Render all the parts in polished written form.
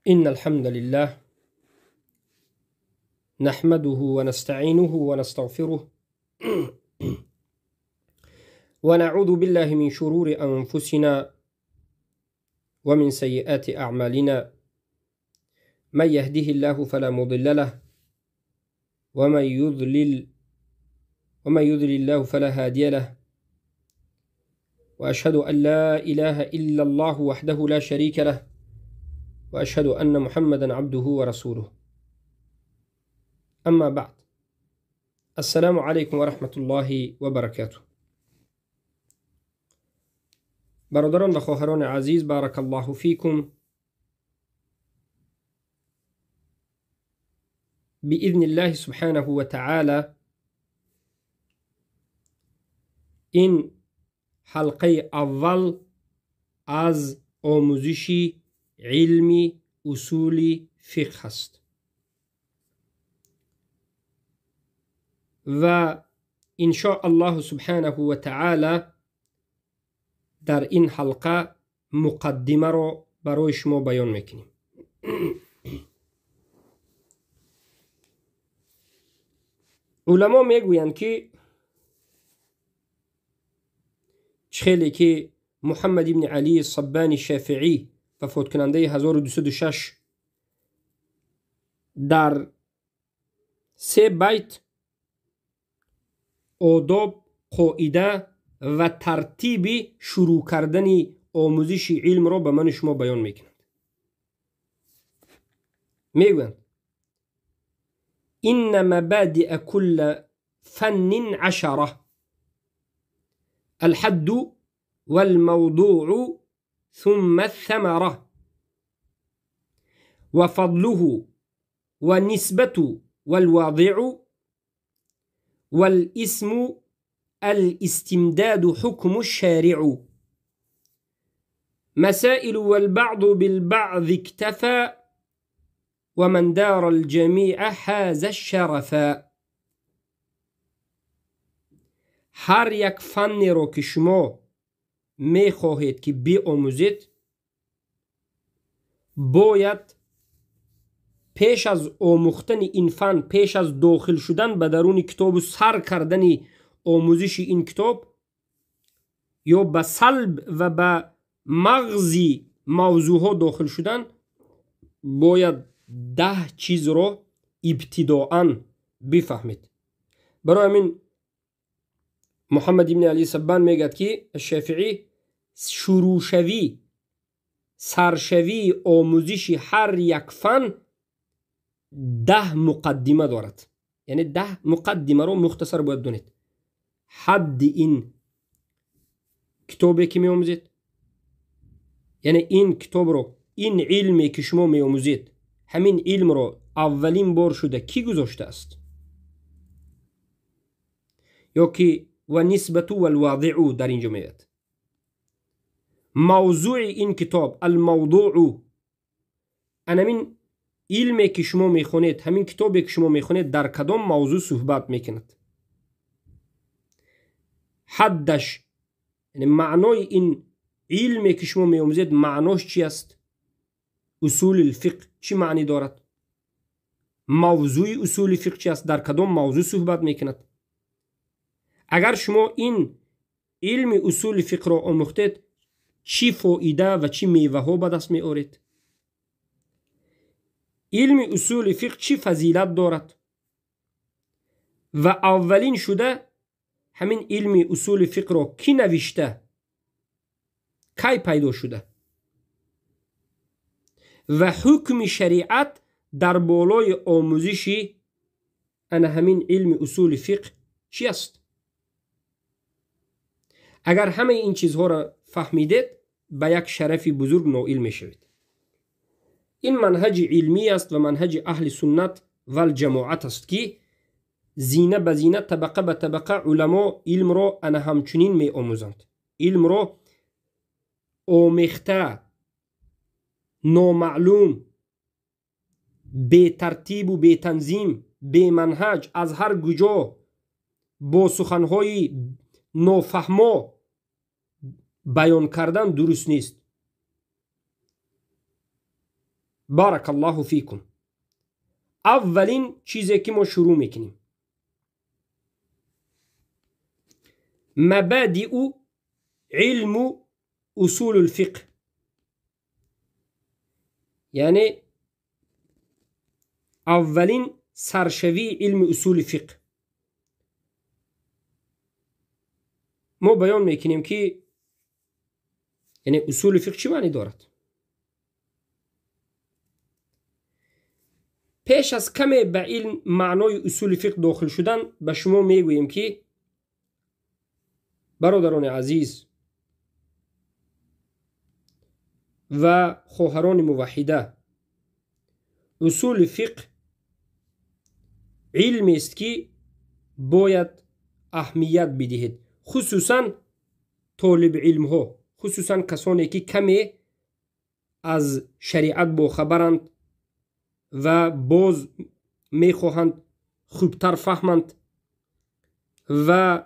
إن الحمد لله نحمده ونستعينه ونستغفره ونعوذ بالله من شرور أنفسنا ومن سيئات أعمالنا، من يهده الله فلا مضل له ومن يضلل الله فلا هادي له، وأشهد أن لا إله إلا الله وحده لا شريك له، وأشهد أن محمدا عبده ورسوله. أما بعد، السلام عليكم ورحمة الله وبركاته. برادران و خواهران عزیز، بارک الله فیکم. بإذن الله سبحانه وتعالى این حلقه اول از آموزش علمی اصول فقه است و إن شاء الله سبحانه و تعالی در این حلقه مقدمه رو برای شما بیان میکنیم. علما میگویند که خیلی که محمد ابن علی صبانی شافعی وفات کننده 1206 در 3 بیت آداب، قاعده و ترتیب شروع کردن آموزش علم را به من شما بیان میکنند. میگویند إن مبادئ كل فن 10: الحد والموضوع ثم الثمرة وفضله والنسبة والواضع والاسم الاستمداد حكم الشارع، مسائل والبعض بالبعض اكتفى ومن دار الجميع حاز الشرفا. هر یک فنی رو که شما میخواهید که بیاموزید، باید پیش از آموختن این فن، پیش از داخل شدن به درون کتاب و سر کردن آموزش این کتاب، یا به صلب و به مغز موضوع ها داخل شدن، باید 10 چیز رو ابتداعا بفهمید. برای همین محمد ابن علی سبان میگد که الشافعی شروع شوی، سرشوی آموزش هر یک فن 10 مقدمه دارد. یعنی 10 مقدمه رو مختصر باید دونید. حد این کتابی که میآموزید، یعنی این کتاب رو، این علمی که شما میآموزید، همین علم رو اولین بار شده کی گذاشته است؟ یا که و نسبت و الواضع در اینجا میاد. موضوع این کتاب، الموضوع، همین علمی که شما میخونید، همین کتابی که شما میخونید در کدام موضوع صحبت میکند. حدش، یعنی معنای این علمی که شما میآموزید معناش چی است؟ اصول الفقه چی معنی دارد؟ موضوع اصول فقه چی است؟ در کدام موضوع صحبت میکند؟ اگر شما این علم اصول فقه را آموختید، چی فایده و چی میوه ها به دست می آورید؟ علم اصول فقه چی فضیلت دارد؟ و اولین شده همین علم اصول فقه را کی نوشته؟ کی پیدا شده؟ و حکم شریعت در بالای آموزش انا همین علم اصول فقه چی است؟ اگر همه این چیزها را فهمیدید، به یک شرف بزرگ نائل میشوید. این منهج علمی است و منهج اهل سنت و الجماعت است که زینه به زینه، طبقه به طبقه علما علم را انا همچنین می آموزند. علم را آمیخته، نامعلوم، بی ترتیب و بی تنظیم، بی منهج، از هر کجا با سخنهای نافهما بیان کردن درست نیست. بارک الله فیکم. اولین چیزی که ما شروع میکنیم مبادئ علم اصول الفقه، یعنی اولین سرشوی علم اصول فقه. ما بیان میکنیم که یعنی اصول فقه چی معنی دارد. پیش از کمی به علم معنای اصول فقه داخل شدن به شما میگوییم که برادران عزیز و خواهران موحده، اصول فقه علمی است که باید اهمیت بدهید، خصوصا طالب علم ها، خصوصا کسانی که کمی از شریعت باخبرند و باز میخواهند خوبتر فهمند و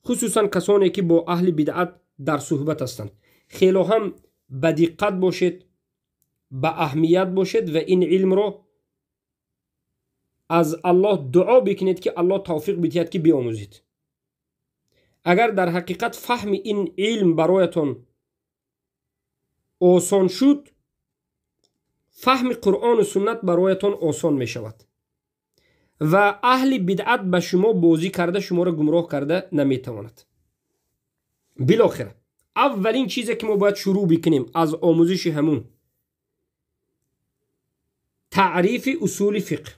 خصوصا کسانی که با اهل بدعت در صحبت هستند. خیلی هم به دقت باشید، به اهمیت باشید و این علم را از الله دعا بکنید که الله توفیق بدهد که بیاموزید. اگر در حقیقت فهم این علم برایتان آسان شد، فهم قرآن و سنت برایتان آسان می شود و اهل بدعت به شما بازی کرده، شما را گمراه کرده نمی تواند. بالاخره اولین چیزی که ما باید شروع بکنیم از آموزش همون تعریف اصول فقه،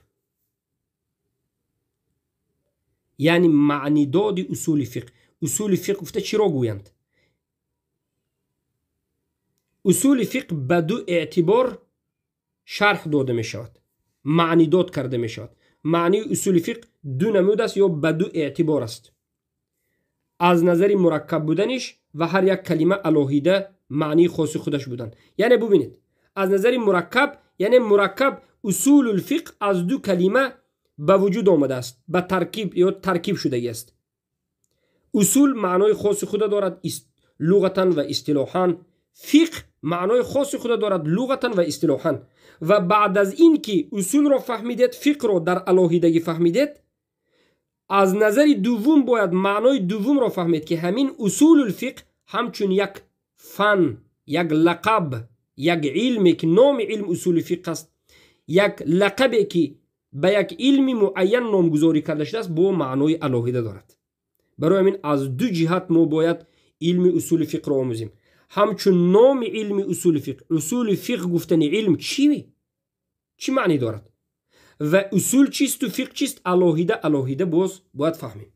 یعنی معنی داد اصول فقه. اصول فقه گفته چی را گویند؟ اصول فقه به دو اعتبار شرح داده می شود، معنی داد کرده می شود. معنی اصول فقه دو نمود است یا به دو اعتبار است، از نظر مرکب بودنش و هر یک کلمه علاهیده معنی خاص خودش بودن. یعنی ببینید از نظر مرکب، یعنی مرکب اصول الفقه از دو کلمه به وجود آمده است، به ترکیب یا ترکیب شده است. اصول معنای خاص خود دارد لغتا و اصطلاحا، فقه معنای خاص خود دارد لغتا و اصطلاحا. و بعد از این که اصول را فهمیدید، فقه را در علاهیدگی فهمیدید، از نظر دوم باید معنای دوم را فهمید که همین اصول الفقه همچون یک فن، یک لقب، یک علمی که نام علم اصول فقه است، یک لقبی که به یک علم معین نامگذاری کرده شده است، با معنای علاهیده دارد. برای همین از دو جهت ما باید علم اصول فقه را آموزیم. همچون نام علم اصول فقه، اصول فقه گفتن علم چی معنی دارد و اصول چیست و فقه چیست، علاهیده علاهیده باز باید فهمیم.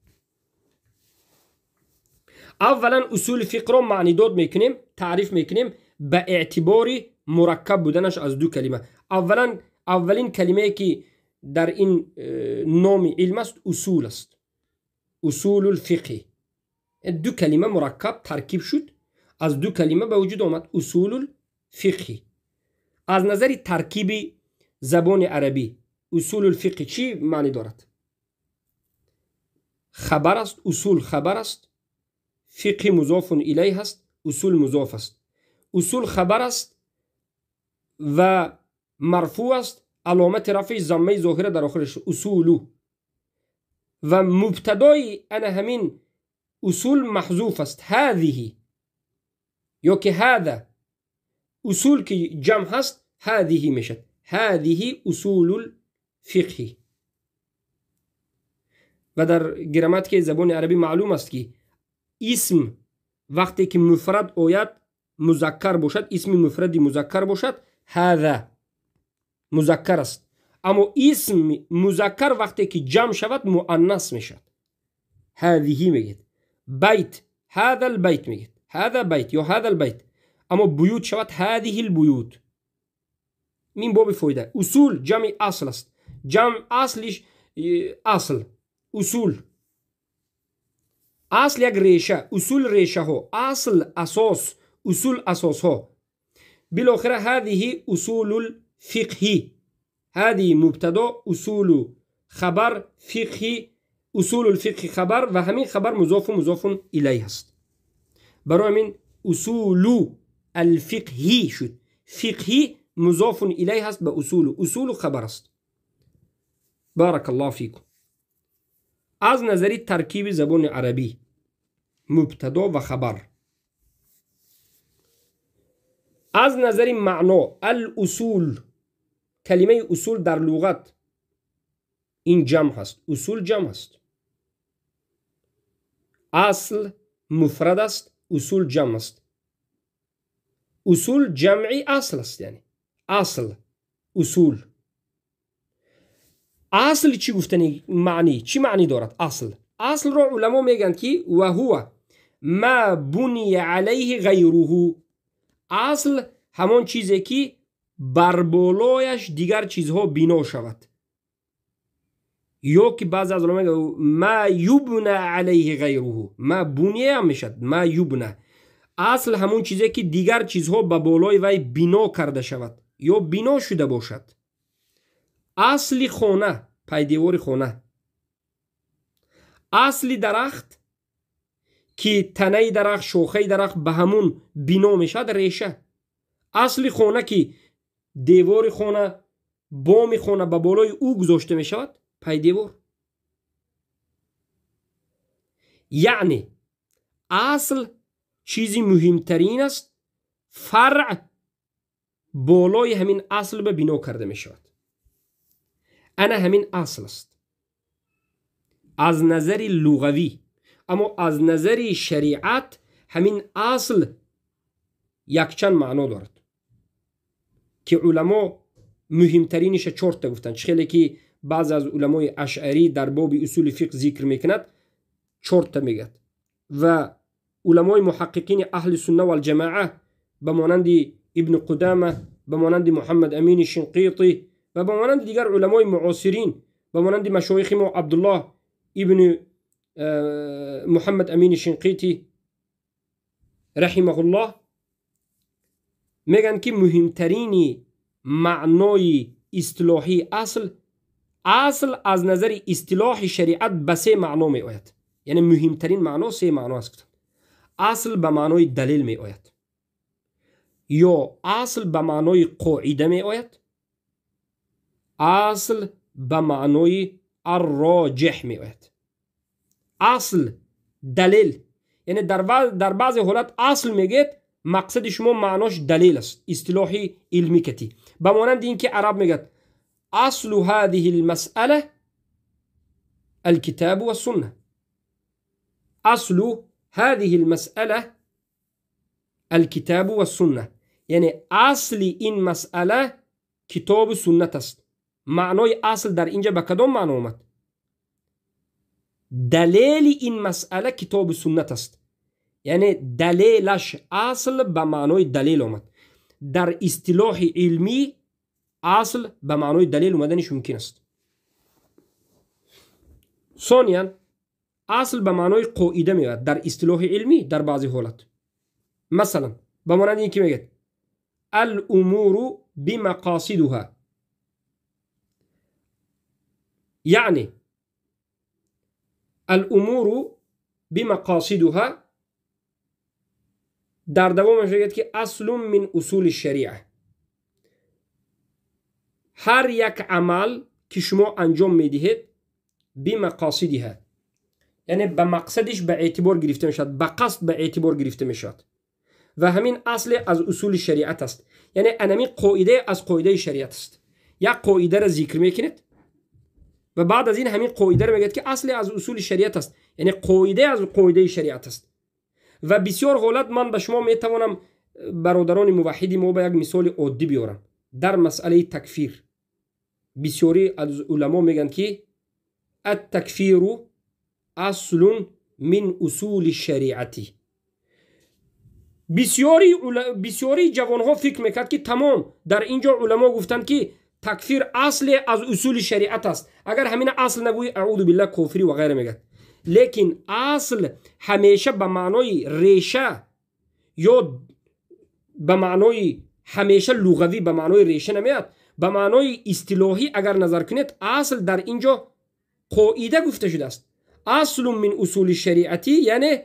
اولا اصول فقه را معنی داد میکنیم، تعریف میکنیم به اعتبار مرکب بودنش از دو کلمه. اولا اولین کلمه که در این نام علم است اصول است، اصول الفقه. دو کلمه مرکب ترکیب شد، از دو کلمه به وجود آمد اصول الفقه. از نظر ترکیب زبان عربی اصول الفقه چی معنی دارد؟ خبر است، اصول خبر است، فقه مضاف الیه است، اصول مضاف است. اصول خبر است و مرفوع است، علامت رفع ضمه ظاهره در آخرش اصولو، و مبتدای انا همین اصول محذوف است، هذه یا که هذا. اصول که جمع هست هذه میشد، هذه اصول الفقه. و در گراماتیک زبان عربی معلوم است که اسم وقتی که مفرد آید مذکر باشد، اسم مفردی مذکر باشد، هذا مذکر است. اما اسم مذکر وقتی که جمع شود مؤنث میشد، هذه میگید. بیت هذا البیت میگید، هذا بیت یا هذا البیت. اما بیوت شود هذه البیوت. من باب فایده اصول جمع اصل است، جمع اصلش اصل، اصول اصل یک ریشه، اصول ریشه ها، اصل اساس، اصول اساس ها. بالاخره هذه اصول الفقه، هذه مبتدا، اصول خبر، فقه، اصول الفقه خبر، و همین خبر مضاف و مضاف الیه است. برای همین اصول الفقهی شد، فقهی مضاف الیه هست به اصول، اصول خبر است. بارک الله فیکم. از نظر ترکیب زبان عربی مبتدا و خبر، از نظر معنا الاصول، کلمه اصول در لغت این جمع هست، اصول جمع است. اصل مفرد است، اصول جمع است. اصول جمعی اصل است، یعنی اصل اصول. اصل چی گفتنی معنی چی معنی دارد؟ اصل، اصل را علما میگن که و هو ما بنی علیه غیره. اصل همان چیزی که بر بالایش دیگر چیزها بنا شود، یا که بعضی از علما میگن ما یبنى علیه غیره، ما بنیه هم میشد، ما یبنى. اصل همون چیزی که دیگر چیزها به بالای وی بنا کرده شود یا بنا شده باشد. اصل خانه، پایدیوار خانه. اصل درخت که تنه درخت، شاخه درخت به همون بنا میشد، ریشه. اصل خانه که دیوار خانه، بام خانه به بالای او گذاشته میشود، پایدیوار. یعنی اصل چیزی مهمترین است، فرع بالای همین اصل به بنا کرده می شود. انا همین اصل است از نظر لغوی، اما از نظر شریعت همین اصل یکچند معنا دارد که علما مهمترینش چهار تا گفتند. خیلی که بعض از علمای اشعری در باب اصول فقه ذکر میکند چهار تا میگد و علمای محققین اهل سنه و الجماعه به مانند ابن قدامه، به مانند محمد امین شنقیطی و به مانند دیگر علمای معاصرین، به مانند مشایخ ما عبدالله ابن محمد امین شنقیطی رحمه الله، میگن که مهمترین معنای اصطلاحی اصل، اصل از نظر اصطلاح شریعت به سه معنا می آید. یعنی مهمترین معنا سه معنا است. اصل به معنای دلیل می آید، یا اصل به معنای قاعده می آید، اصل به معنای الراجح می آید. اصل دلیل، یعنی در بعض حالت اصل میگید مقصد شما معناش دلیل است، اصطلاحی علمی کتی. به مانند اینکه عرب میگد اصل هذه المسأله الكتاب والسنة، اصل هذه المسأله الكتاب والسنة، یعنی اصل این مسئله کتاب و سنت است. معنای اصل در اینجا به کدام معنا آمد؟ دلیل این مسئله کتاب و سنت است، یعنی دلیلش اصل به معنای دلیل آمد. در اصطلاح علمی اصل به معنای دلیل اومدنش ممکن است. ثانیا اصل به معنای قاعده میاد در اصطلاح علمی در بعضی حالت. مثلا به مانند اینکه میگه الامور بمقاصدها، یعنی الامور بمقاصدها، در دوامش میگه که اصل من اصول الشریعه. هر یک عمل که شما انجام میدهید بمقاصدها، یعنی به مقصدش به اعتبار گرفته میشد، به قصد به اعتبار گرفته میشد و همین اصل از اصول شریعت است. یعنی انمی قاعده از قاعده شریعت است. یک قاعده را ذکر میکنید و بعد از این همین قاعده را میگید که اصل از اصول شریعت است، یعنی قاعده از قاعده شریعت است. و بسیار غلط من به شما میتوانم برادران موحدی ما به یک مثال عادی بیارم در مسئله تکفیر. بسیاری از علما میگن که التکفیر اصل من اصول الشریعتی. بسیاری جوانها فکر میکرد که تمام در اینجا علما گفتند که تکفیر اصل از اصول شریعت است، اگر همین اصل نگویی اعوذ بالله کفری و غیره میگه. لیکن اصل همیشه به معنای ریشه یا به معنای همیشه لغوی به معنای ریشه نمیاد، به معنای اصطلاحی اگر نظر کنید اصل در اینجا قاعده گفته شده است. اصل من اصول شریعتی یعنی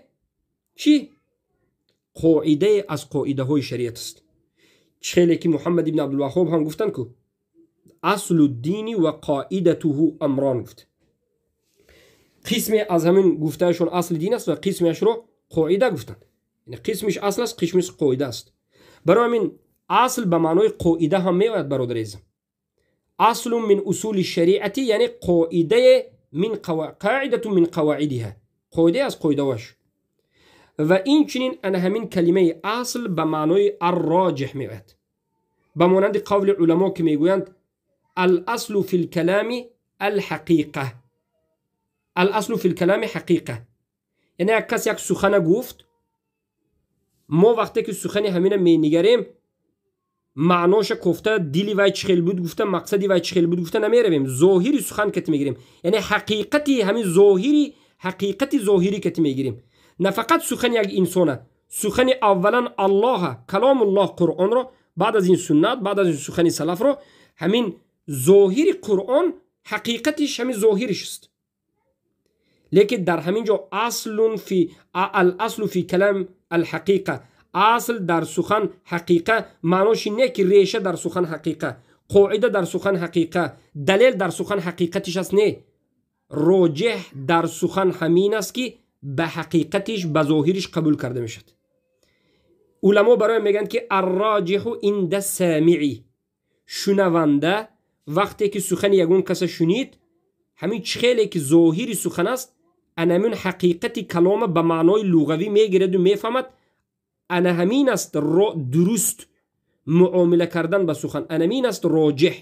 چی؟ قاعده از قاعده های شریعت است. Хеле ки Муҳаммад ибн Абдулваҳҳоб ҳам гуфтанд ку أصل الدين وقاعدته أمران гуфт. Қисме аз ҳамин гуфтаашон асли дин аст ва қисмеашро қоида гуфтанд. Яъне қисмиш асл аст, қисмиш қоида аст. Барои ҳамин асл ба маънои қоида ҳам меояд, бародари азизам. أصل من أصول الشريعة яъне қоидае من قاعدة من قواعدها, қоидае аз қоидаҳояш. Ва инчунин ана ҳамин калимаи асл ба маънои الراجح меояд, ба монанди қавли уламо, ки мегӯянд: الأصل في الكلام الحقيقة, الأصل في الكلام حقيقة. Яъне як кас як сухана гуфт, мо вақте ки сухани ҳамина менигарем, маъноша кофта, дили вай чӣ хел буд гуфта, мақсади вай чӣ хел буд гуфта намеравем, зоҳири сухан кати мегирем, яъне ҳақиқати ҳамин зоҳири, ҳақиқати зоҳирӣ кати мегирем. На фақат сухани як инсона, сухани аввалан Аллоҳа, каломуллоҳ, Қуръонро, баъд аз ин суннат, баъд аз ин сухани салафро. Ҳамин зоҳири Қуръон, ҳақиқатиш ҳамин зоҳириш аст. Лекин дар ҳамин ҷо أصل في الأصل في الكلام الحقيقة, асл дар сухан ҳақиқа, маъноши не ки реша дар сухан ҳақиқа, қоида дар сухан ҳақиқа, далел дар сухан ҳақиқатиш аст. Не, роҷеҳ дар сухан ҳамин аст, ки ба ҳақиқатиш, ба зоҳириш қабул карда мешавад. Уламо барои мегӯянд, ки الراجح عند السامع, шунаванда вақте ки сухани ягон каса шунид, ҳамин чӣ хеле ки зоҳири сухан аст, анамин ҳақиқати калома ба маънои луғавӣ мегираду мефаҳмад. Ана ҳамин аст дуруст муомила кардан ба сухан, анамин аст роҷеҳ.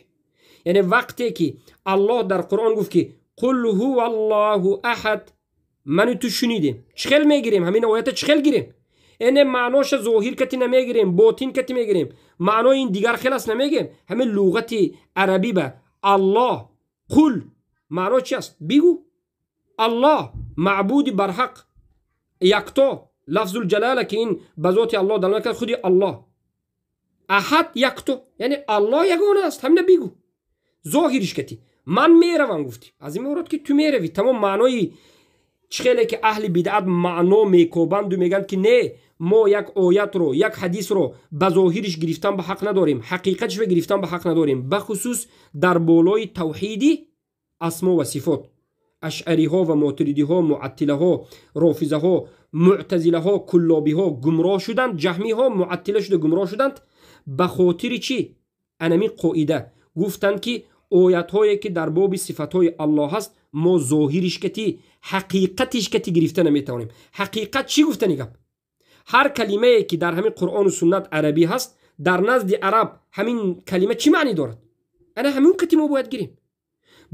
Яъне вақте ки Аллоҳ дар Қуръон гуфт, ки قل هو الله أحد, ману ту шунидем, чӣ хел мегирем ҳамин оята? Чӣ хел гирем? Эне маъноша зоҳир кати намегирем, ботин кати мегирем. Маънои ин дигар хел аст намегем. Ҳамин луғати арабӣ ба Аллоҳ قل маъно чи аст? Бигӯ. Аллоҳ маъбуди барҳақ, якто, лафзулҷалала, ки ин ба зоти Аллоҳ далолат кард, худи Аллоҳ أحد, якто, яъне Аллоҳ ягона аст. Ҳамина бигӯ зоҳириш кати. Ман меравам гуфтӣ, аз ин мурод ки ту меравӣ. Тамом. Маънои чӣ хеле ки аҳли бидъат маъно мекобанду мегӯянд, ки не, мо як оятро, як ҳадисро ба зоҳириш гирифтан ба ҳақ надорем, ҳақиқатишро гирифтан ба ҳақ надорем, бахусус дар болои тавҳиди асмо ва сифот. Ашъариҳо ва мотуридиҳо, муаттилаҳо, рофизаҳо, мӯътазилаҳо, куллобиҳо гумроҳ шуданд, ҷаҳмиҳо муаттила шуда гумроҳ шуданд. Ба хотири чӣ? Анамин қоида гуфтанд, ки оятҳое ки дар боби сифатҳои Аллоҳ ҳаст, мо зоҳириш кати, ҳақиқатиш кати гирифта наметавонем. Ҳақиқат чӣ гуфтани гап? Ҳар калимае ки дар ҳамин Қуръону суннат арабӣ ҳаст, дар назди араб ҳамин калима чӣ маънӣ дорад, ана ҳамин кати мо бояд гирем.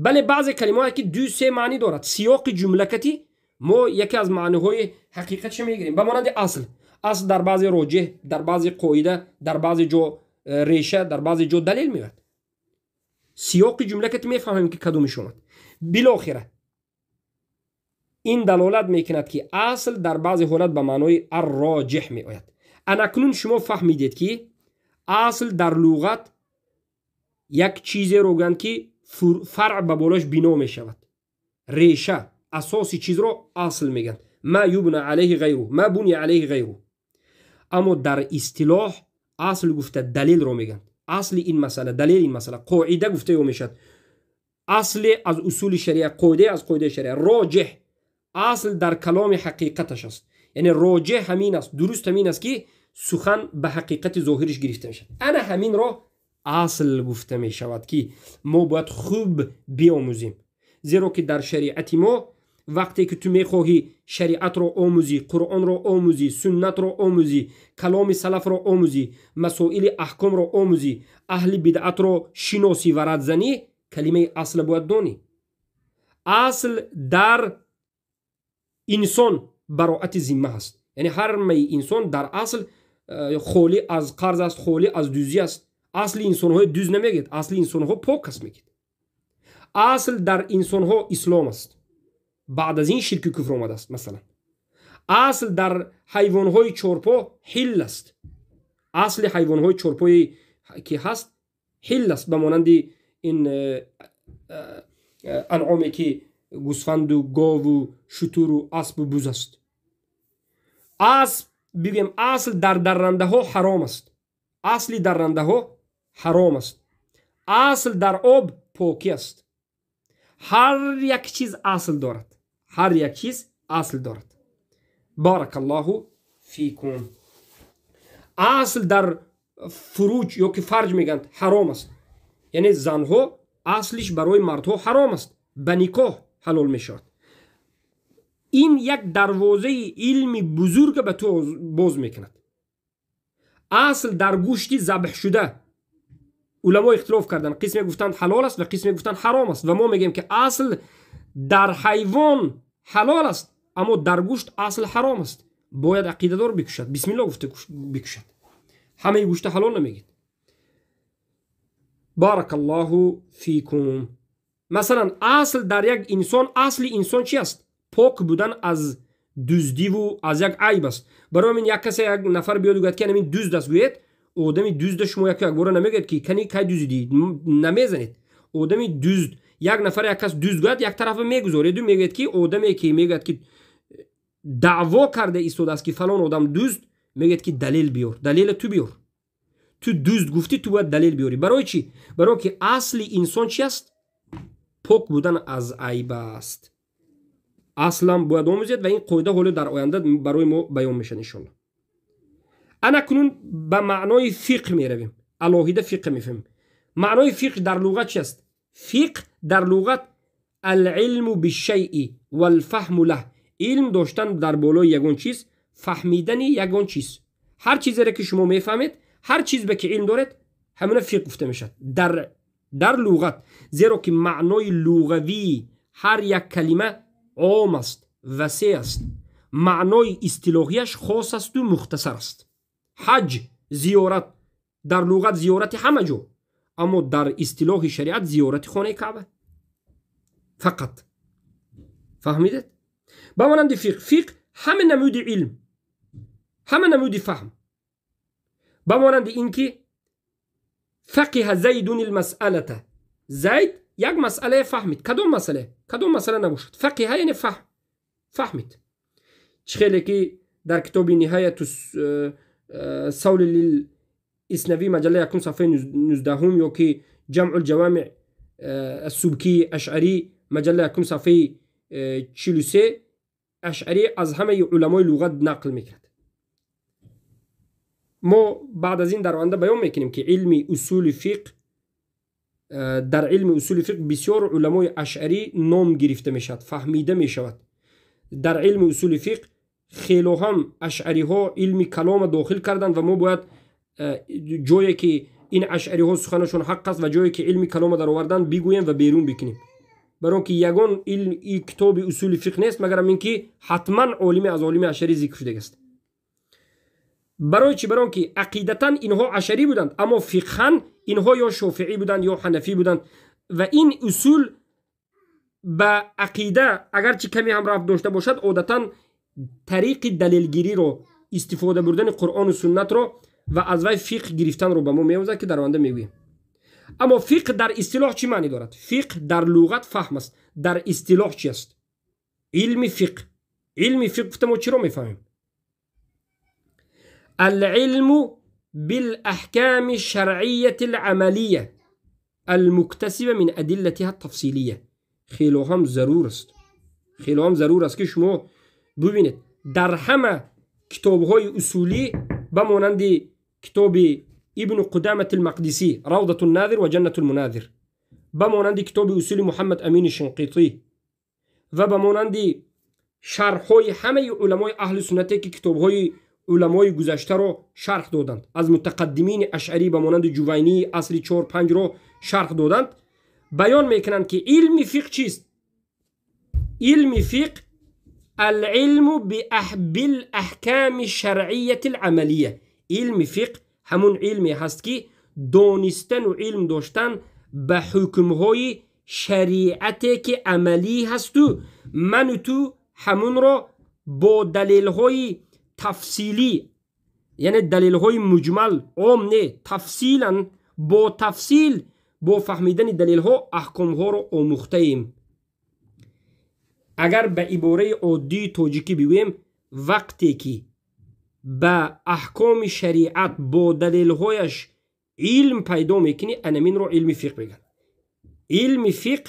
Бале, баъзе калимаҳое ки ду се маънӣ дорад, сиёқи ҷумла кати мо яке аз маъниҳои ҳақиқатша мегирем. Ба монанди асл. Асл дар баъзе роҷеҳ, дар баъзе қоида, дар баъзе ҷо реша, дар баъзе ҷо далел меояд. Сиёқи ҷумла кати мефаҳмем, ки кадомиш омад. Билохира ин далолат мекунад, ки асл дар баъзе ҳолат ба маънои الراجح меояд. Анакнун шумо фаҳмидед, ки асл дар луғат як чизеро гӯянд, ки фаръ ба болош бино мешавад. Реша, асоси чизро асл мегӯянд, ما يبنى عليه غيره, ما بني عليه غيره. Аммо дар истилоҳ асл гуфта далелро мегӯянд. Асли ин масъала, далели ин масъала, қоида гуфта ё мешавад. Асле аз усули шариа, қоидае аз қоидаи шариа, роҷеҳ. Асл дар каломи ҳақиқаташ аст, яъне роҷеҳ ҳамин аст, дуруст ҳамин аст, ки сухан ба ҳақиқати зоҳириш гирифта мешавад. Ана ҳаминро асл гуфта мешавад, ки мо бояд хуб биомӯзем, зеро ки дар шариати мо вақте ки ту мехоҳӣ шариатро омӯзӣ, Қуръонро омӯзӣ, суннатро омӯзӣ, каломи салафро омӯзӣ, масоили аҳкомро омӯзӣ, аҳли бидъатро шиносӣ ва рад занӣ, калимаи асл бояд донӣ. Асл дар инсон бароати зимма ҳаст, яъне ҳармаи инсон дар асл холӣ аз қарз аст, холӣ аз дуздӣ аст. Асли инсонҳои дуз намегӯяд, асли инсонҳо пок аст мегӯяд. Асл дар инсонҳо ислом аст, баъд аз ин ширку куфр омадааст. Масалан, асл дар ҳайвонҳои чорпо ҳилл аст. Асли ҳайвонҳои чорпое ки ҳаст, ҳилл аст, ба монанди ин анъоме ки гӯсфанду гову шутуру аспу буз аст. Асп бигӯем, асл дар даррандаҳо ҳаром аст. Асли даррандаҳо ҳаром аст. Асл дар об покӣ аст. Ҳар як чиз асл дорад. Ҳар як чиз асл дорад. Баракаллоҳу фикум. Асл дар фуруҷ ё ки фарҷ мегӯянд ҳаром аст. Яъне занҳо аслиш барои мардҳо ҳаром аст, ба никоҳ ҳалол мешавад. Ин як дарвозаи илми бузурга ба ту боз мекунад. Асл дар гӯшти забҳшуда уламо ихтилоф карданд. Қисме гуфтанд ҳалол аст ва қисме гуфтанд ҳаром аст. Ва мо мегӯем, ки асл дар ҳайвон ҳалол аст, аммо дар гӯшт асл ҳаром аст. Бояд ақидадор бикушад, бисмилло гуфта бикушад. Ҳамаи гӯшта ҳалол намегид. Баракаллоҳу фикум. Масалан, асл дар як инсон, асли инсон чи аст? Пок будан аз дуздиву аз як айб аст. Барои ҳамин як касе, як нафар биёд, гӯяд, ки анамин дузд аст, гӯед, одами дузда шумо яку якбора намегӯяд, ки кани, кай дуздидӣ, намезанед. Одами дузд, як нафар, як кас дузд гӯяд, як тарафа мегузореду мегӯяд, ки одаме ки мегӯяд, ки даъво карда истодааст, ки фалон одам дузд, мегӯяд, ки далел биёр, далела ту биёр. Ту дузд гуфтӣ, ту бояд далел биёрӣ. Барои чӣ? Барое ки асли инсон чи аст? Пок будан аз айб аст. Аслан бояд омӯзед ва ин қоида ҳоло дар оянда барои мо баён мешавад, иншолло. Ана кунун ба маънои фиқҳ меравем. Алоҳида фиқҳ мефаҳмем. Маънои фиқҳ дар луғат чи аст? Фиқҳ дар луғат العلم بالشيء والفهم له, илм доштан дар болои ягон чиз, фаҳмидани ягон чиз. Ҳар чизере ки шумо мефаҳмед, ҳар чиз, ки илм доред, ҳамина фиқҳ гуфта мешавад дар луғат. Зеро ки маънои луғавии ҳар як калима ом аст, васеъ аст, маънои истилоҳияш хос асту мухтасар аст. Ҳаҷ, зиёрат, дар луғат зиёрати ҳама ҷо, аммо дар истилоҳи шариат зиёрати хонаи Каъба фақат. Фаҳмидед? Ба монанди фиқҳ, фиқҳ ҳама намуди илм, ҳама намуди фаҳм. Ба монанди ин ки فقه زيد المسألة, Зайд як масъалае фаҳмид. Кадом масъала? Кадом масъала набошад, فقه яъне фаҳм, фаҳмид. Чӣ хеле ки дар китоби Ниҳаяту савли лил Иснавӣ, маҷалла якум, сафҳаи 19-ум, ё ки Ҷамъу лҷавамиъ, Субкии Ашъарӣ, маҷалла якум, сафҳаи 43, Ашъарӣ аз ҳамаи уламои луғат нақл мекард. Мо баъд аз ин дар оянда баён мекунем, ки илми усули фиқҳ, дар илми усули фиқҳ бисёр уламои ашъарӣ ном гирифта мешавад, фаҳмида мешавад. Дар илми усули фиқҳ хело ҳам ашъариҳо илми калома дохил карданд ва мо бояд ҷое ки ин ашъариҳо суханашон ҳақ аст ва ҷое ки илми калома дароварданд, бигӯем ва берун бикунем. Барои он ки ягон китоби усули фиқҳ нест, магарам ин ки ҳатман олиме аз олими ашъарӣ зикр шудагааст. Барои чӣ? Барои он ки ақидатан инҳо ашарӣ буданд, аммо фиқҳан инҳо ё шофиӣ буданд, ё ҳанафӣ буданд ва ин усул ба ақида агарчи каме ҳам рабт дошта бошад, одатан тариқи далелгириро, истифода бурдани Қуръону суннатро ва аз вай фиқҳ гирифтанро ба мо меомӯзад, ки дар оянда мегӯем. Аммо фиқҳ дар истилоҳ чӣ маънӣ дорад? Фиқҳ дар луғат фаҳм аст. Дар истилоҳ чи аст илми фиқҳ? Илми фиқҳ гуфта мо чиро мефаҳмем? العلم بالأحكام الشرعية العملية المكتسبة من أدلتها التفصيلية. خیلی هم ضرور است، خیلی هم ضرور است که شما ببینید در همه کتاب‌های اصولی، به مانند کتاب ابن قدامة المقدسی، روضة الناظر وجنة المناظر، به مانند کتاب اصول محمد امین شنقیطی و به مانند شرح‌های همه علمای اهل سنتی که کتاب‌های علمای گذشته رو شرح دادند، از متقدمین اشعری به مانند جوینی، اصل 4 5 رو شرح دادند، بیان میکنند که علم فقه چیست. علم فقه العلم بالاحکام الشرعیة العملیه. علم فقه همون علمی هست که دانستن و علم داشتن به حکمهای شریعتی که عملی هست و من و تو همون رو با دلیلهای تفصیلی، یعنی دلیلهای مجمل، عام نه، تفصیلا، با تفصیل، با فهمیدن دلیلها احکامها رو آموخته ایم. اگر به عباره عادی تاجیکی بگوییم، وقتی که ба аҳкоми шариат бо далелҳояш илм пайдо мекунӣ, анаминро илми фиқҳ мегӯянд. Илми фиқҳ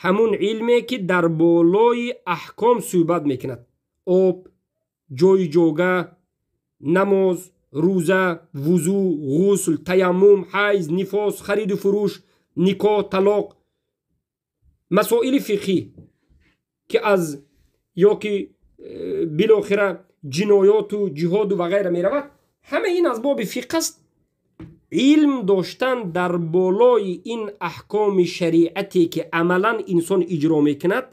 ҳамун илме ки дар болои аҳком суҳбат мекунад. Об, ҷойи ҷога, намоз, рӯза, вузӯ, ғусл, таяммум, ҳайз, нифос, хариду фурӯш, никоҳ, талоқ, масоили фиқҳӣ ки аз ё ки билохира ҷиноёту ҷиҳоду ва ғайра меравад, ҳама ин аз боби фиқҳ аст. Илм доштан дар болои ин аҳкоми шариате ки амалан инсон иҷро мекунад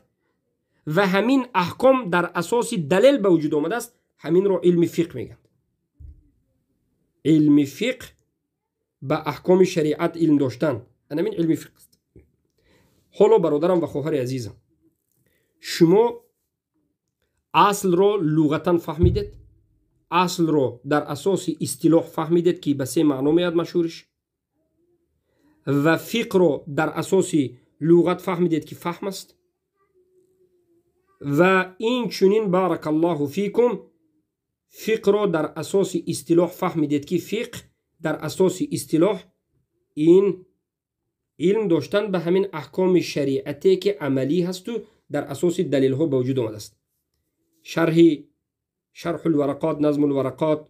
ва ҳамин аҳком дар асоси далел ба вуҷуд омадааст, ҳаминро илми фиқҳ мегӯянд. Илми фиқҳ ба аҳкоми шариат илм доштан, анамин илми фиқҳ аст. Ҳоло бародарам ва хоҳари азизам, шумо аслро луғатан фаҳмидед, аслро дар асоси истилоҳ фаҳмидед ки ба се маъно меяд машҳуриш, ва фиқҳро дар асоси луғат фаҳмидед ки фаҳм аст, ва инчунин баракаллоҳу фикум фиқҳро дар асоси истилоҳ фаҳмидед ки фиқҳ дар асоси истилоҳ ин илм доштан ба ҳамин аҳкоми шариате ки амалӣ ҳасту дар асоси далелҳо ба вуҷуд омадааст. Шарҳи شرح الورقات، نظم الورقات،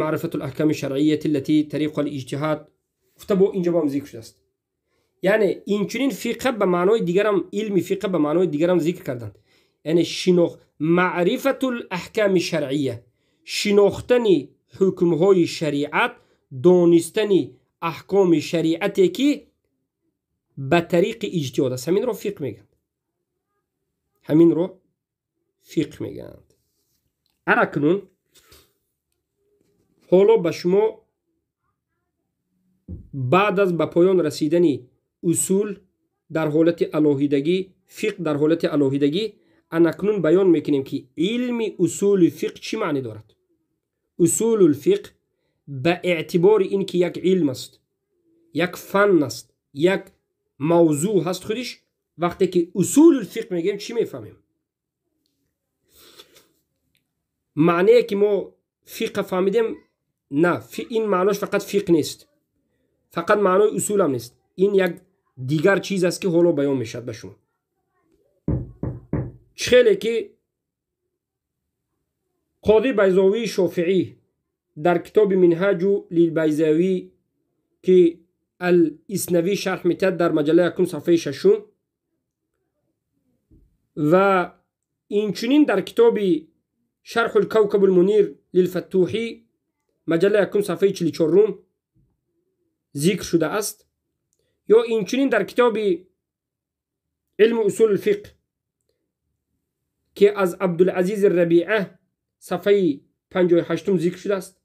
معرفة الأحكام الشرعية التي طريق الاجتهاد گفته با اینجا با هم ذکر شده است. یعنی اینچنین فقه به معنای دیگرم، علم فقه به معنای دیگرم ذکر کردند. یعنی معرفة الاحکام الشرعیه، شناختن حکمهای شریعت، دانستن احکام شریعتی که به طریق اجتهاد است، همین رو فقه میگن. همین رو فقه میگن. Акнун ҳоло ба шумо баъд аз ба поён расидани усул дар ҳолати алоҳидагӣ, фиқҳ дар ҳолати алоҳидагӣ, анакнун баён мекунем ки илми усули фиқҳ чӣ маънӣ дорад. Усулул фиқҳ ба эътибори ин ки як илм аст, як фан аст, як мавзӯъ ҳаст худиш, вақте ки усулул фиқҳ мегӯем чӣ мефаҳмем? Маънее ки мо фиқҳ фаҳмидем, на, ин маънош фақат фиқҳ нест, фақат маънои усулам нест, ин як дигар чиз аст ки ҳоло баён мешавад ба шумо. Чӣ хеле ки қоди Байзовии Шофиӣ дар китоби Минҳаҷу лилбайзавӣ ки Ал-Иснавӣ шарҳ метиҳад дар маҷаллаи якум сафҳаи шашум, ва инчунин дар китоби شرح الكوكب المنير للفتوحي مجله یکم صفحه 44 ذکر شده است، یا اینچنین در کتاب علم اصول الفقه که از عبدالعزیز الربیعه صفحه 58 ذکر شده است،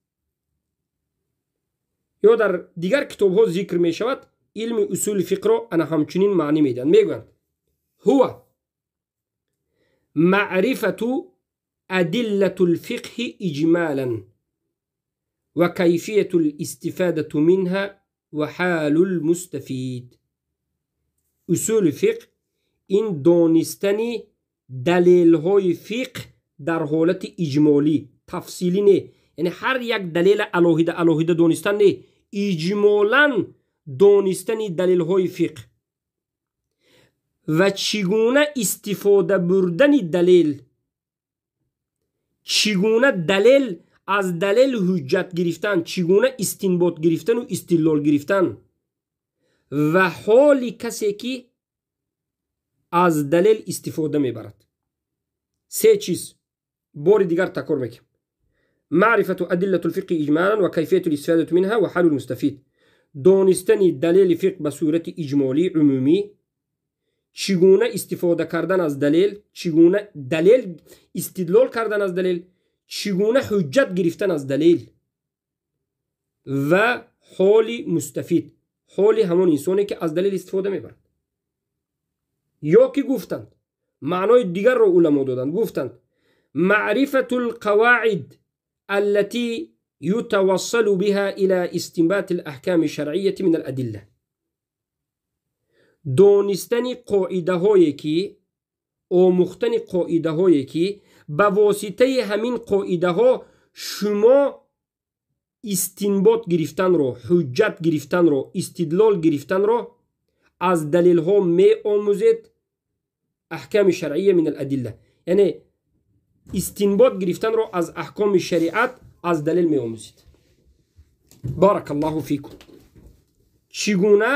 یا در دیگر کتاب ها ذکر می شود، علم اصول فقه را انا همچنین معنی میدن. میگویند هو معرفة أدلة الفقه إجمالا وكيفية الاستفادة منها وحال المستفيد. اصول فقه این دانستن دلیل های فقه در حالت اجمالی، تفصیلی نه، یعنی هر یک دلیل علاهیده علاهیده دانستن نه، اجمالا دانستن دلیل های فقه و چگونه استفاده بردن دلیل، چگونه دلیل از دلیل حجت گرفتن، چگونه استنباط گرفتن و استدلال گرفتن و حال کسی که از دلیل استفاده میبرد. سه چیز بار دیگر تکرار میکنم: معرفة أدلة الفقه إجمالا وكيفية الاستفادة منها وحال المستفيد. دانستن دلیل فقه به صورت اجمالی عمومی، چگونه استفاده کردن از دلیل، چگونه دلیل استدلال کردن از دلیل، چگونه حجت گرفتن از دلیل و حال مستفید، حال همان انسانی که از دلیل استفاده میبرد. یا که گفتند معنای دیگر را علما دادند، گفتند معرفة القواعد التي يتوصل بها إلى استنباط الأحكام الشرعية من الأدلة. دانستن قاعده هایی که آموختن قاعده هایی که به واسطه همین قاعده ها Шумо истинбот гирифтанро, ҳуҷҷат гирифтанро, истидлол гирифтанро аз далелҳо меомӯзед. Аҳками шаръия мин аладилла, яъне истинбот гирифтанро аз аҳкоми шариат аз далел меомӯзед. Барак Аллоҳу фикум. Чӣ гуна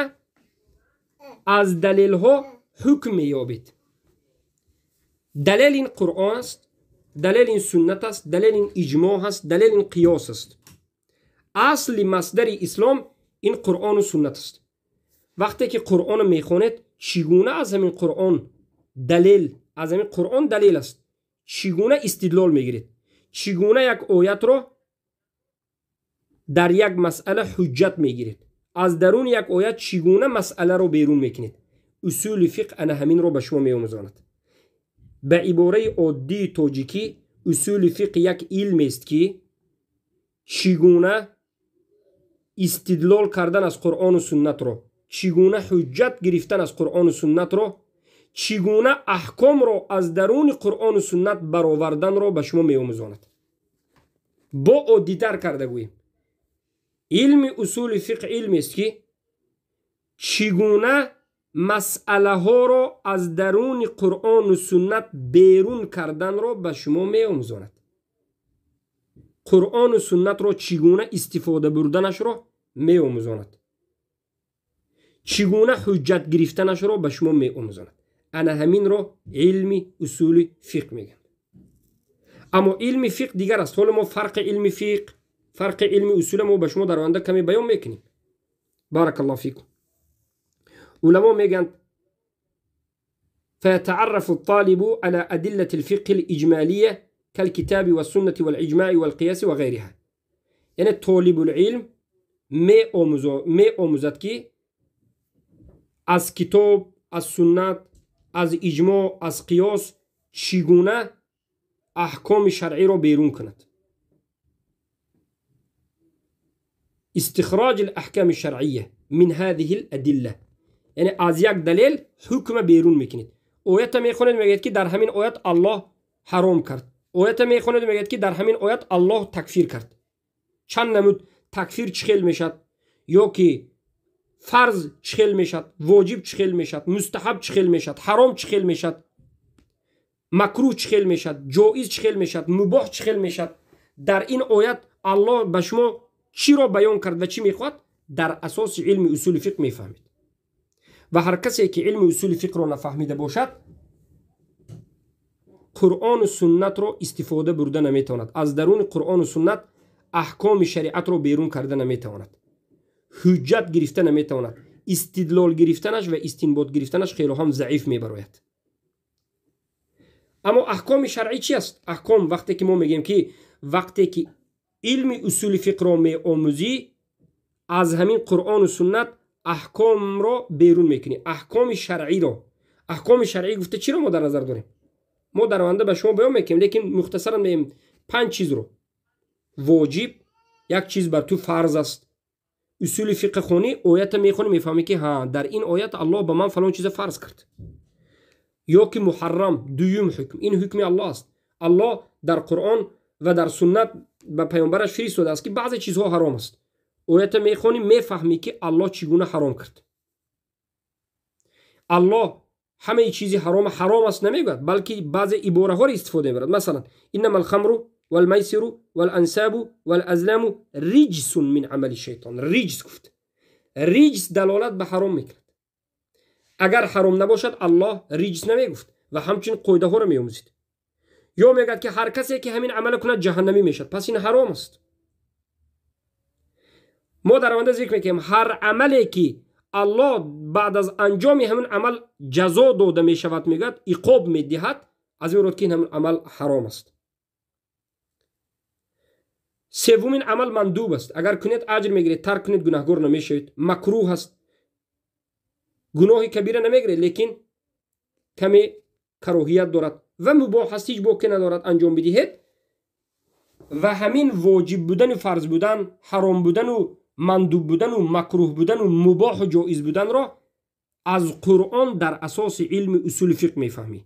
аз далелҳо ҳукм меёбед? Далел ин Қуръон аст, далел ин суннат аст, далел ин иҷмоъ аст, далел ин қиёс аст. Асли масдари ислом ин Қуръону суннат аст. Вақте ки Қуръонро мехонед, чӣ гуна аз ҳамин Қуръон далел, аз ҳамин Қуръон далел аст, чӣ гуна истидлол мегиред? Чӣ гуна як оятро дар як масъала ҳуҷҷат мегиред? Аз даруни як оят чӣ гуна масъаларо берун мекунед? Усули фиқҳ ана ҳаминро ба шумо меомӯзонад. Ба ибораи оддии тоҷикӣ, усули фиқҳ як илмест, ки чӣ гуна истидлол кардан аз Қуръону суннатро, чӣ гуна ҳуҷҷат гирифтан аз Қуръону суннатро, чӣ гуна аҳкомро аз даруни Қуръону суннат бароварданро ба шумо меомӯзонад. Бо оддитар карда гӯем, илми усули фиқҳ илмест, ки чӣ гуна масъалаҳоро аз даруни Қуръону суннат берун карданро ба шумо меомӯзонад. Қуръону суннатро чӣ гуна истифода бурданашро меомӯзонад, чӣ гуна ҳуҷҷат гирифтанашро ба шумо меомӯзонад. Ана ҳаминро илми усули фиқҳ мегӯянд. Аммо илми фиқҳ дигар аст. Ҳоло мо фарқи илми фиқҳ, фарқи илми усула мо ба шумо дар оянда каме баён мекунем. Баракаллоҳу фикум. Уламо мегӯянд: فيتعرف الطالب على أدلة الفقه الإجمالية كالكتاب والسنة والإجماع والقياس وغيرها. یعنی طالب العلم меомӯзад, ки аз китоб, аз суннат, аз иҷмоъ, аз қиёс чӣ гуна аҳкоми шаръиро берун кунад. استخراج الأحكام الشرعية من هذه الأدلة. یعنی از یک دلیل حکم بیرون میکنید. آیت میخونید، میگید که در همین آیت الله حرام کرد. آیت میخونید، میگید که در همین آیت الله تکفیر کرد. چند نمود تکفیر چخیل میشد، یا که فرض چخیل میشد، واجب چخیل میشد، مستحب چخیل میشد، حرام چخیل میشد، مکروه چخیل میشد، جایز چخیل میشد، مباح چخیل میشد. در این آیت الله به شما چی را بیان کرد و چی میخواد، در اساس علم اصول فقه میفهمید. و هر کسی که علم اصول فقه را نفهمیده باشد، قرآن و سنت را استفاده برده نمیتواند. از درون قرآن و سنت احکام شریعت را بیرون کرده نمیتواند، حجت گرفته نمیتواند، استدلال گرفتنش و استنباط گرفتنش خیلی هم ضعیف میبراید. اما احکام شرعی چی است؟ احکام وقتی که ما میگیم که وقتی که علم اصول فقه را میآموزی، از همین قرآن و سنت احکام را بیرون میکنی، احکام شرعی را. احکام شرعی گفته چی را ما در نظر داریم؟ ما در آینده به شما بیان میکنیم، لیکن مختصرا میگیم پنج چیز رو. واجب، یک چیز بر تو فرض است. اصول فقه خونی، آیت میخونی، میفهمی که ها در این آیت الله به من فلان چیز فرض کرد. یا که محرم، دویم حکم، این حکم الله است. الله در قرآن و در سنت به پیامبرش فرستاده است که بعضی چیزها حرام است. آیت میخونی، میفهمی که الله چگونه حرام کرد. الله همه چیزی حرام حرام است نمیگوید، بلکه بعضی عباره ها را استفاده میبرد. مثلا انما الخمر والمیسر والانساب والازلام رجس من عمل الشیطان. رجس گفت، رجس دلالت به حرام میکرد. اگر حرام نباشد الله رجس نمیگفت و همچنین قاعده ها را میآموزید. یا میگد که هر کسی که همین عمل کند جهنمی میشد، پس این حرام است. ما در آینده ذکر میکنیم هر عملی که الله بعد از انجام همین عمل جزا داده میشود، میگد عقاب میدهد، از این رو که این همین عمل حرام است. سومین عمل مندوب است، اگر کنید اجر میگیرید، ترک کنید گناهگار نمیشوید. مکروه است، گناه کبیره نمیگیرید لیکن کمی کراهیت دارد. و مباح است، هیچ باکی ندارد انجام بدهید. و همین واجب بودن و فرض بودن، حرام بودن و مندوب بودن و مکروه بودن و مباح و جایز بودن را از قرآن در اساس علم اصول فقه میفهمی.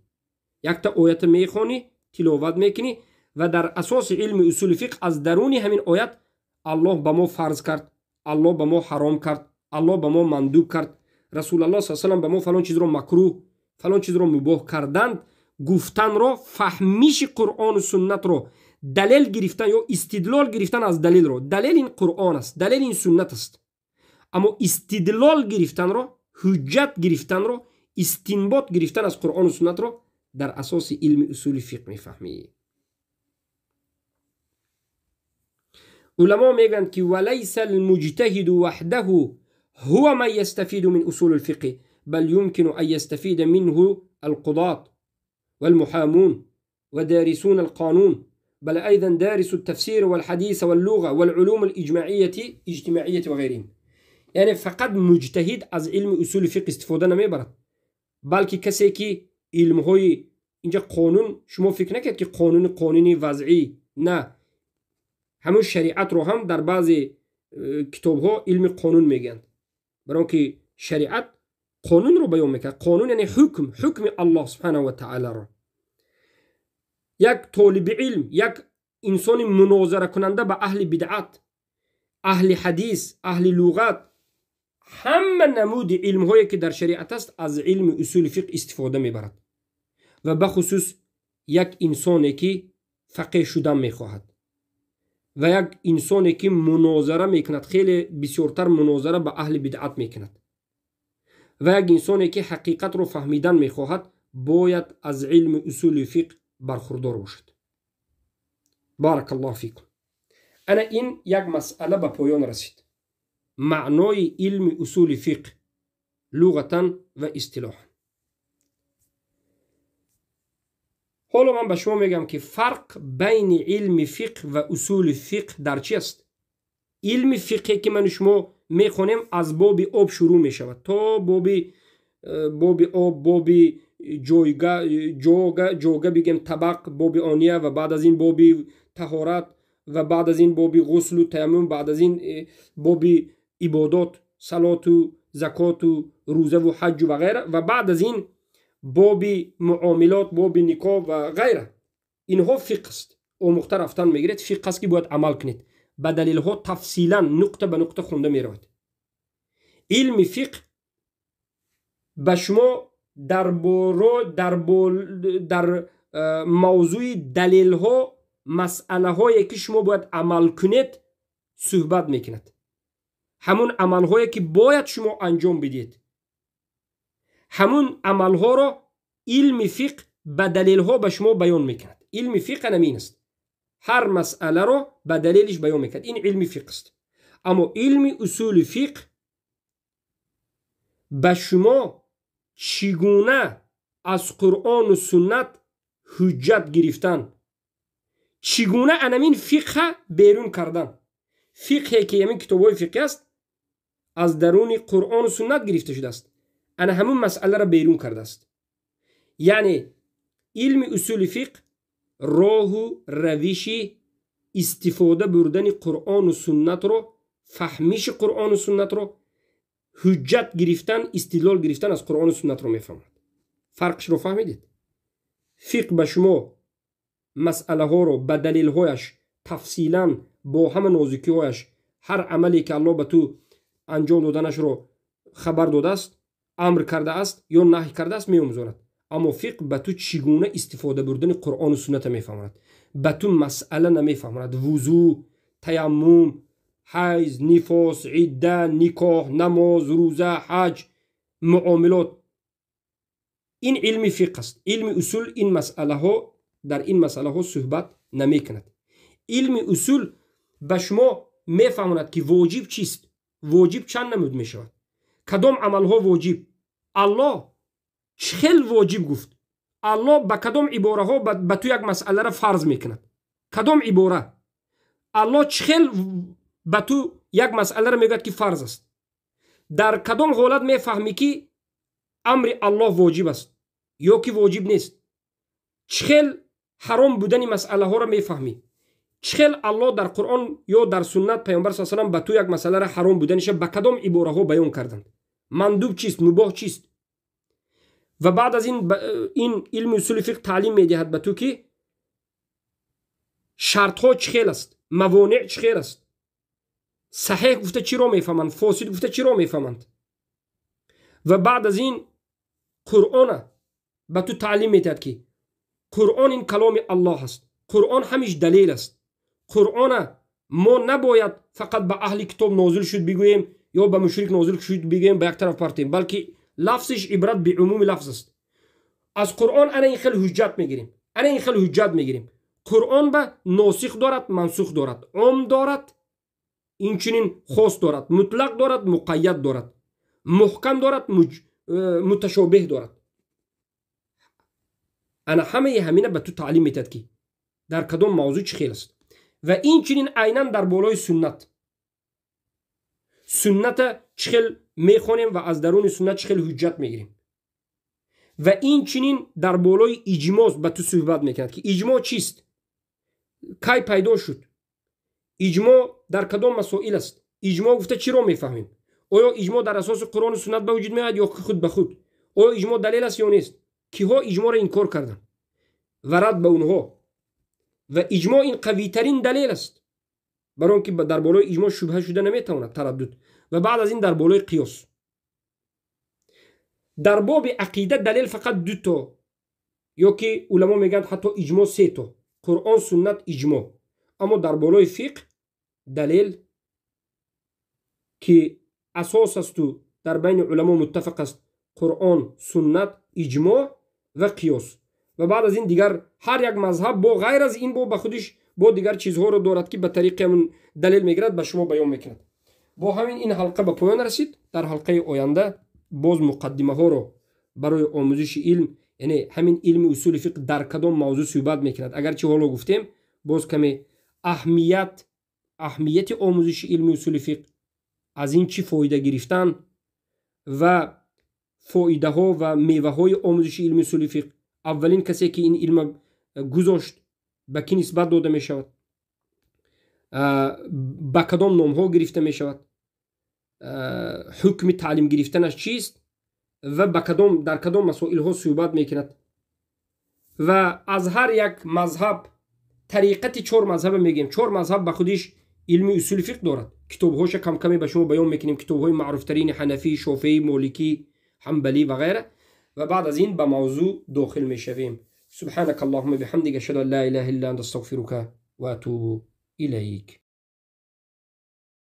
یک تا آیت میخوانی، تلاوت میکنی، ва дар асоси илми усули фиқҳ аз даруни ҳамин оят Аллоҳ ба мо фарз кард, Аллоҳ ба мо ҳаром кард, Аллоҳ ба мо мандуб кард, Расулаллоҳ саллаллоҳу алайҳи васаллам ба мо фалон чизро макрӯҳ, фалон чизро мубоҳ карданд, гуфтанро, фаҳмиши Қуръону суннатро, далел гирифтан ё истидлол гирифтан аз далелро. Далел ин Қуръон аст, далел ин суннат аст. Аммо истидлол гирифтанро, ҳуҷҷат гирифтанро, истинбот гирифтан аз Қуръону суннатро дар асоси илми усули фиқҳ мефаҳмӣ. Уламо мегӯянд ки валайса алмуҷтаҳиду ваҳдаҳу ҳува ман ястафиду мин усули лфиқҳ, бал юмкину ан ястафида минҳу алқудот والمحامون ودارسون القانون، بل أيضا دارس التفسير والحديث واللغة والعلوم الإجماعية اجتماعية وغيرهم. یعنی فقط مجتهد از علم اصول فقه استفاده نمیبرد، بلکه کسی که علمهای اینجا قانون، شما فکر نکنید که قانون قانونی وضعی، نه، همون شریعت رو هم در بعضی کتابها علم قانون میگن، برای اینکه شریعت قانون رو بیان میکنه. قانون یعنی حکم، حکم الله سبحانه و تعالی رو. یک طالب علم، یک انسان مناظره کننده به اهل بدعت، اهل حدیث، اهل لغت، همه نمود علم هایی که در شریعت است از علم اصول فقه استفاده میبرد. و بخصوص یک انسانی که فقیه شدن میخواهد و یک انسانی که مناظره میکند، خیلی بسیارتر مناظره به اهل بدعت میکند، و یک انسانی که حقیقت رو فهمیدن میخواهد باید از علم اصول فقه برخوردار باشد. بارک الله فیکم. انا این یک مسئله به پایان رسید، معنای علم اصول فقه لغتا و اصطلاحا. حالا من به شما میگم که فرق بین علم فقه و اصول فقه در چی است. علم فقه که من شما میخوانیم از باب آب شروع میشود تا باب آب، باب جوگه بگیم طبق، باب آنیه، و بعد از این باب طهارت، و بعد از این باب غسل و تیمم، بعد از این باب عبادات، صلات و زکات و روزه و حج و غیره، و بعد از این باب معاملات، باب نکاح و غیره. اینها فقه است. آموخته رفتن میگیرید، فقه است که باید عمل کنید، به دلیل ها تفصیلا نقطه به نقطه خونده میرود. علم فقه به شما در موضوع دلیل ها، مسئله هایی که شما باید عمل کنید صحبت میکند. همون عمل هایی که باید شما انجام بدید، همون عمل ها را علم فقه به دلیل ها به شما بیان میکند. علم فقه همین است، هر مسئله را به دلیلش بیان میکند. این علم فقه است. اما علم اصول فقه به شما چگونه از قرآن و سنت حجت گرفتن، چگونه انمین فقه بیرون کردن. فقه که همین کتاب‌های فقهی است از درون قرآن و سنت گرفته شده است، انا همون مسئله را بیرون کرده است. یعنی علم اصول فقه راه و روش استفاده بردن قرآن و سنت رو، فهمیش قرآن و سنت رو، حجت گرفتن، استدلال گرفتن از قرآن و سنت رو میفهمد. فرقش رو فهمیدید؟ فقه به شما مسئله ها رو به دلیل هایش تفصیلا با همه نازکی هایش، هر عملی که الله به تو انجام دادنش رو خبر داده است، امر کرده است یا نهی کرده است، می‌آموزاند. اما فقه به تو چگونه استفاده بردن قرآن و سنت میفهماند، به تو مسئله نمیفهماند. وضو، تیمم، حیض، نفاس، عده، نکاح، نماز، روزه، حج، معاملات، این علم فقه است. علم اصول این مسئله ها، در این مسئله ها صحبت نمیکند. علم اصول به شما میفهماند که واجب چیست، واجب چند نمود میشود، کدام عمل ها واجب، الله چخل واجب گفت، الله به کدام عباره ها به تو یک مسئله را فرض میکند، کدام عباره الله چخل به تو یک مسئله را میگوید که فرض است، در کدام حالت میفهمی که امر الله واجب است یا که واجب نیست، چخل حرام بودن مسئله ها را میفهمی، چخل الله در قرآن یا در سنت پیامبر صلی الله علیه و سلم به تو یک مسئله را حرام بودنش به کدام عباره ها بیان کردند، مندوب چیست، مباح چیست. و بعد از این علم اصول فقه تعلیم میدهد به تو که Шартҳо чӣ хел аст, мавонеъ чӣ хел аст, саҳеҳ гуфта чиро мефаҳманд, фосид гуфта чиро мефаҳманд. Ва баъд аз ин Қуръона ба ту таълим метиҳад, ки Қуръон ин каломи Аллоҳ аст, Қуръон ҳамиш далел аст. Қуръона мо набояд фақат ба аҳли китоб нозил шуд бигӯем ё ба мушрик нозил шуд бигӯем, ба як тараф партем, балки лафзиш ибрат биумуми лафз аст. Аз Қуръон ана ин хел ҳуҷҷат мегирем, ана ин хел ҳуҷҷат мегирем. Қуръон ба носих дорад, мансух дорад, ом дорад, инчунин хос дорад, мутлақ дорад, муқайяд дорад, муҳкам дорад, муташобеҳ дорад. Ана ҳамаи ҳамина ба ту таълим метиҳад, ки дар кадом мавзӯъ чӣ хел аст. Ва инчунин айнан дар болои суннат, сунната чӣ хел мехонем ва аз даруни суннат чӣ хел ҳуҷҷат мегирем. Ва инчунин дар болои иҷмо ба ту суҳбат мекунад, ки иҷмо чист, кай пайдо шуд, иҷмо дар кадом масоил аст, иҷмо гуфта чиро мефаҳмем, оё иҷмо дар асоси Қуръону суннат ба вуҷуд меояд ё худ ба худ, оё иҷмо далел аст ё нест, киҳо иҷморо инкор карданд ва рад ба онҳо. Ва иҷмо ин қавитарин далел аст, барои он ки дар болои иҷмо шубҳа шуда наметавонад, тараддуд. Ва баъд аз ин дар болои қиёс. Дар боби ақида далел фақат дуто, ё ки уламо мегӯянд, ҳатто иҷмо сето: Қуръон, суннат, иҷмо. Аммо дар болои фиқҳ далел, ки асос асту дар байни уламо муттафиқ аст, Қуръон, суннат, иҷмо ва қиёс. Ва баъд аз ин дигар ҳар як мазҳаб бо ғайр аз ин бо ба худиш бо дигар чизҳоро дорад, ки ба тариқи ҳамун далел мегирад, ба шумо баён мекунад. Бо ҳамин ин ҳалқа ба поён расид. Дар ҳалқаи оянда боз муқаддимаҳоро барои омӯзиши илм, яъне ҳамин илми усули фиқҳ дар кадом мавзӯъ суҳбат мекунад, агарчи ҳоло гуфтем, боз каме аҳамияти омӯзиши илми усули фиқҳ, аз ин чӣ фоида гирифтан ва фоидаҳо ва меваҳои омӯзиши илми усули фиқҳ, аввалин касе ки ин илма гузошт ба кӣ нисбат дода мешавад, ба кадом номҳо гирифта мешавад, ҳукми таълим гирифтанаш чист ва ба кадом дар кадом масоилҳо суҳбат мекунад. Ва аз ҳар як мазҳаб тариқати чор мазҳаба мегӯем. Чор мазҳаб ба худиш илми усули фиқҳ дорад. Китобҳоша камкаме ба шумо баён мекунем, китобҳои маъруфтарини ҳанафӣ, шофеӣ, моликӣ, ҳамбалӣ ва ғайра. Ва баъд аз ин ба мавзӯъ дохил мешавем. سبحانك اللهم بحمدك، أشهد أن لا إله إلا أنت، أستغفرك وأتوب إليك.